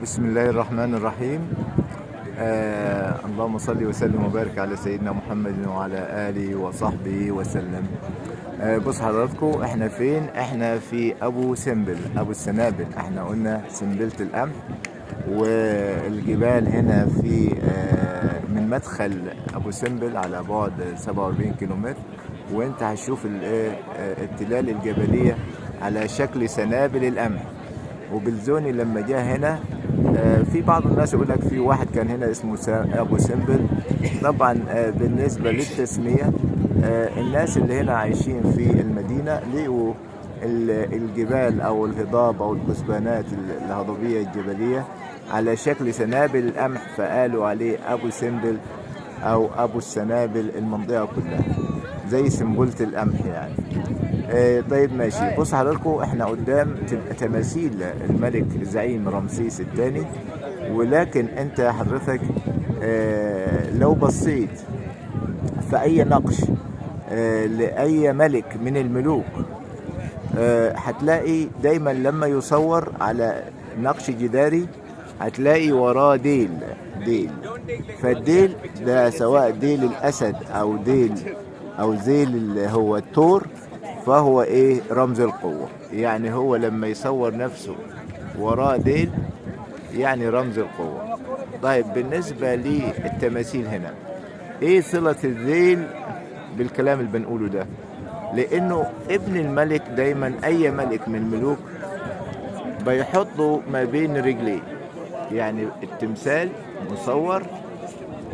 بسم الله الرحمن الرحيم. اللهم صل وسلم وبارك على سيدنا محمد وعلى آله وصحبه وسلم. بص حضراتكم، احنا فين؟ احنا في ابو سمبل، ابو السنابل. احنا قلنا سنبلة القمح، والجبال هنا في من مدخل ابو سمبل على بعد 47 كيلومتر، وانت هتشوف التلال الجبلية على شكل سنابل القمح. وبلزوني لما جه هنا، في بعض الناس يقول لك في واحد كان هنا اسمه ابو سمبل. طبعا بالنسبة للتسميه، الناس اللي هنا عايشين في المدينة لقوا الجبال او الهضاب او الكثبانات الهضبيه الجبلية على شكل سنابل القمح، فقالوا عليه ابو سمبل او ابو السنابل، المنطقة كلها زي سنبله القمح يعني. طيب ماشي. بص حضراتكم، احنا قدام تماثيل الملك زعيم رمسيس الثاني، ولكن انت حضرتك لو بصيت في اي نقش لاي ملك من الملوك، هتلاقي دايما لما يصور على نقش جداري هتلاقي وراه ديل، ديل. فالديل ده سواء ديل الاسد او ديل او ذيل اللي هو الثور، فهو ايه؟ رمز القوة. يعني هو لما يصور نفسه وراه ديل يعني رمز القوة. طيب بالنسبة للتماثيل هنا، ايه صلة الذيل بالكلام اللي بنقوله ده؟ لانه ابن الملك دايما، اي ملك من الملوك بيحطه ما بين رجليه، يعني التمثال مصور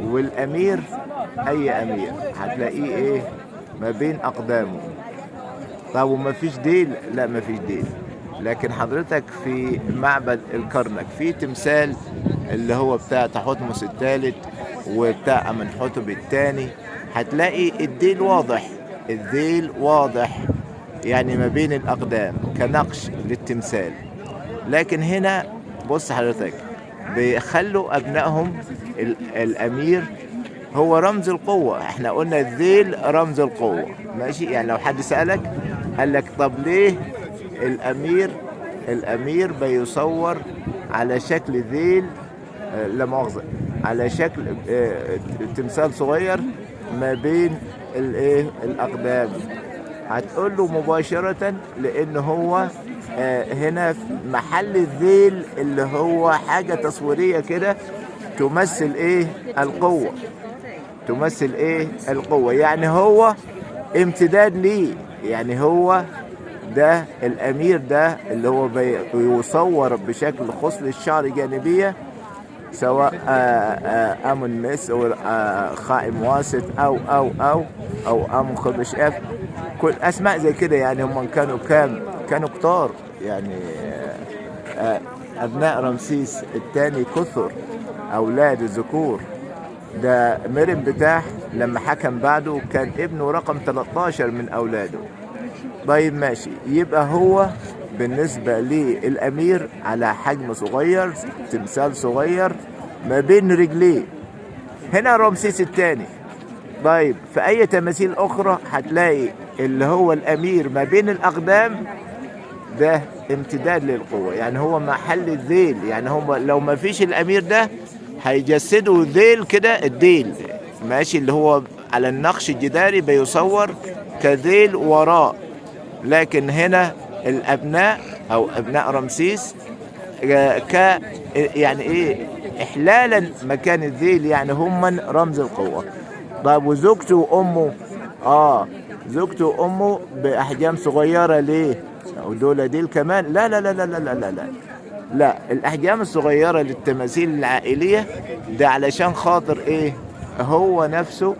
والامير، اي امير هتلاقيه ايه؟ ما بين اقدامه. طب وما فيش ديل؟ لا ما فيش ديل. لكن حضرتك في معبد الكرنك في تمثال اللي هو بتاع تحتمس الثالث وبتاع امنحتب الثاني، هتلاقي الديل واضح، الديل واضح يعني ما بين الاقدام كنقش للتمثال. لكن هنا بص حضرتك، بيخلوا ابنائهم الامير هو رمز القوة. احنا قلنا الذيل رمز القوة، ماشي؟ يعني لو حد سألك قال لك طب ليه الأمير بيصور على شكل ذيل، لا مؤاخذة، على شكل تمثال صغير ما بين الايه؟ الأقدام. هتقول له مباشرة لأن هو هنا في محل الذيل اللي هو حاجة تصويرية كده تمثل ايه؟ القوة. تمثل ايه؟ القوة. يعني هو امتداد ليه، يعني هو ده الامير ده اللي هو بيصور بشكل خصل الشعر جانبية، سواء امون مس او خائم واسط او او او او امون خبش اف، كل اسماء زي كده. يعني هم كانوا كام؟ كانوا كتار يعني. ابناء رمسيس الثاني كثر، اولاد الذكور. ده مرن بتاح لما حكم بعده كان ابنه رقم 13 من اولاده. طيب ماشي، يبقى هو بالنسبة للأمير على حجم صغير، تمثال صغير ما بين رجليه. هنا رمسيس الثاني. طيب في أي تماثيل أخرى هتلاقي اللي هو الأمير ما بين الأقدام، ده امتداد للقوة، يعني هو محل الذيل. يعني هم لو ما فيش الأمير ده هيجسدوا ذيل كده، الذيل ماشي اللي هو على النقش الجداري بيصور كذيل وراء. لكن هنا الأبناء أو أبناء رمسيس ك يعني إيه؟ إحلالا مكان الذيل، يعني هم رمز القوة. طب وزوجته وأمه؟ زوجته وأمه بأحجام صغيرة ليه؟ ودول ديل كمان؟ لا لا لا لا لا لا لا لا لا، الأحجام الصغيرة للتماثيل العائلية ده علشان خاطر إيه؟ هو نفسه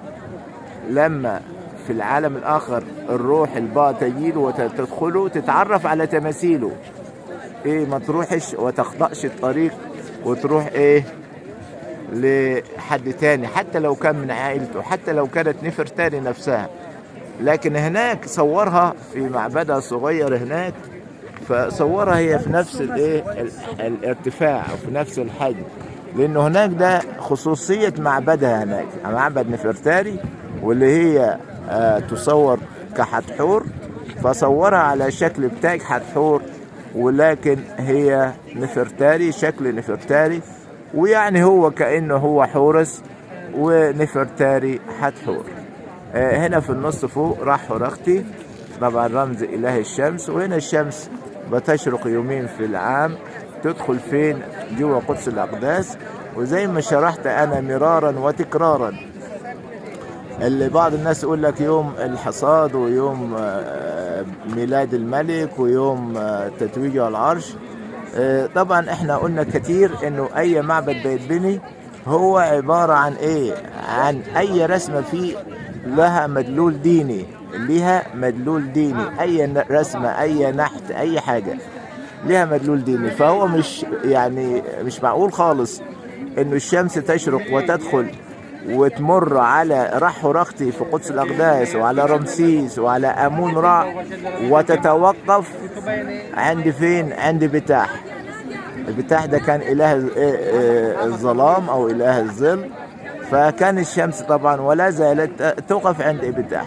لما في العالم الآخر الروح الباء تجيله وتدخله تتعرف على تماثيله، إيه؟ ما تروحش وتخطأش الطريق وتروح إيه لحد تاني، حتى لو كان من عائلته، حتى لو كانت نفرتاري نفسها. لكن هناك صورها في معبدها صغير هناك، فصورها هي في نفس الايه؟ الارتفاع او في نفس الحجم، لانه هناك ده خصوصية معبدها هناك، معبد نفرتاري، واللي هي تصور كحتحور، فصورها على شكل بتاج حتحور ولكن هي نفرتاري، شكل نفرتاري، ويعني هو كأنه هو حورس ونفرتاري حتحور. هنا في النص فوق راح حورختي، طبعا رمز إله الشمس. وهنا الشمس بتشرق يومين في العام، تدخل فين؟ جوا قدس الأقداس. وزي ما شرحت أنا مرارا وتكرارا، اللي بعض الناس يقول لك يوم الحصاد ويوم ميلاد الملك ويوم تتويجه على العرش. طبعا احنا قلنا كتير انه اي معبد بيتبني هو عبارة عن ايه؟ عن اي رسمة فيه لها مدلول ديني، لها مدلول ديني. اي رسمة، اي نحت، اي حاجة لها مدلول ديني. فهو مش يعني مش معقول خالص انه الشمس تشرق وتدخل وتمر على رح رختي في قدس الأقداس وعلى رمسيس وعلى أمون رع وتتوقف عند فين؟ عند بتاح. البتاح ده كان إله الظلام أو إله الظل، فكان الشمس طبعا ولا زالت تقف عند بتاح.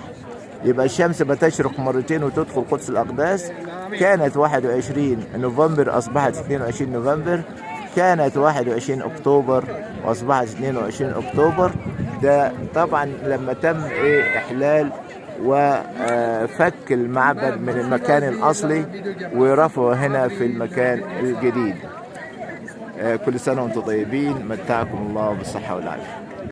يبقى الشمس بتشرق مرتين وتدخل قدس الأقداس. كانت 21 نوفمبر أصبحت 22 نوفمبر، كانت 21 أكتوبر وأصبحت 22 أكتوبر. ده طبعا لما تم إحلال وفك المعبد من المكان الأصلي ورفعه هنا في المكان الجديد. كل سنة وانتم طيبين، متعكم الله بالصحة والعافية.